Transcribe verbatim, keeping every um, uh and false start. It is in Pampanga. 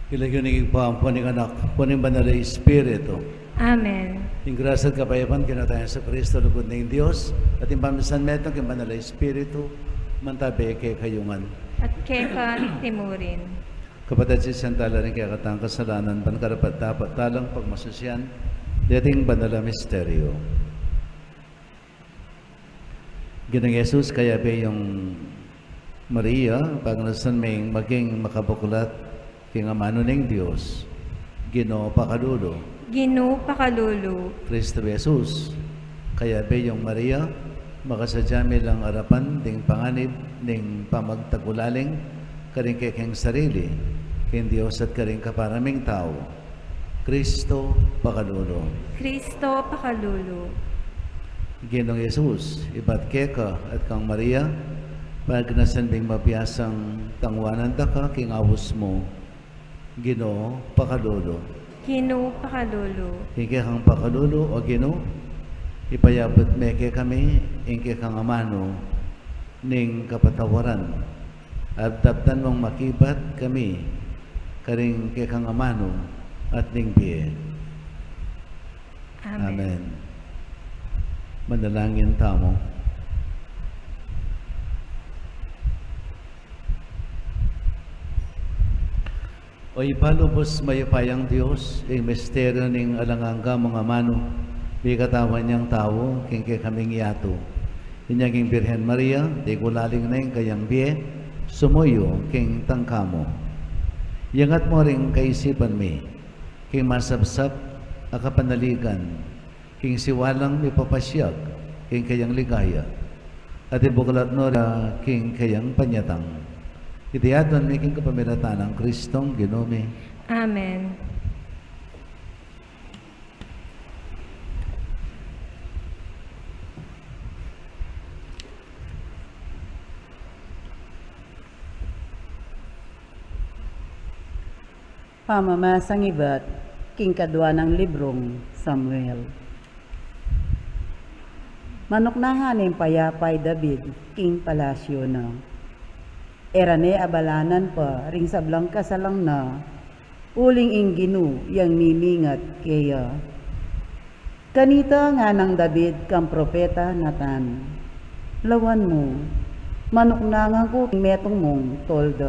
King lagyu ning Ibpa, ampo ning Anak, ampo ning Banal a Espiritu. Amen. Ing grasya at kapayapan king Ginu tang Jesucristo, lugud ning Dios, at ing pamisanmetung king Banal a Espiritu, mantabi kekayu ngan. At keka naman murin. Kapatad, sisian tala ring kekatang kasalanan, ban karapat-dapat talang pagmasusian deting banal a misteryo. Ginung Jesus, kayabe yung Maria, pagnasan meng maging makabuklat king amanu ning Dios, Ginu, pakalulu. Ginu, pakalulu. Kristo Jesus, kayabe yung Maria, makasadya mi lang arapan ding panganib ning pamagtagulaling karing kekeng sarili, king Dios at karing kapara ming tau. Kristo, pakalulu. Kristo, pakalulu. Ginung Jesus, ibat keka at kang Maria, pagnasan ming mabiasang tangwanan da ka king aus mu, Ginu, pakalulu. Ginu, pakalulu. Ing kekang pakalulu, o Ginu, ipayabut me kekami ing kekang amanu ning kapatawaran. At daptan mung makibat kami karing kekang amanu at ning bie. Amen. Amen. Manalangin tamu. O Ibpa lubus mayupayang Dios, ing misteryu ning alang angga mung amanu, mikatawan yang tau king kekaming yatu. Inya king Birhen Maria, tigulaling na ing kayang bie, sumuyu king tangka mu. Iyangat mu ring kaisipan mi king masapsap a kapanaligan, king siwalang mipapasiag king kayang ligaya, at ibuklat no ring king kayang panyatang. Iti adwan mi king kapamilatan nang Kristong Ginu mi. Amen. Pamamasang ibat king kadua nang librung Samuel. Manuknangan ning payapa i David king palasyu na. E ra ne abalanan pa ring sablang kasalang na, uling ing Ginu yang mimingat keya. Kanita nganang David kang propeta Natan, "Lawan mu, manuknangan ku king metung mung tolda."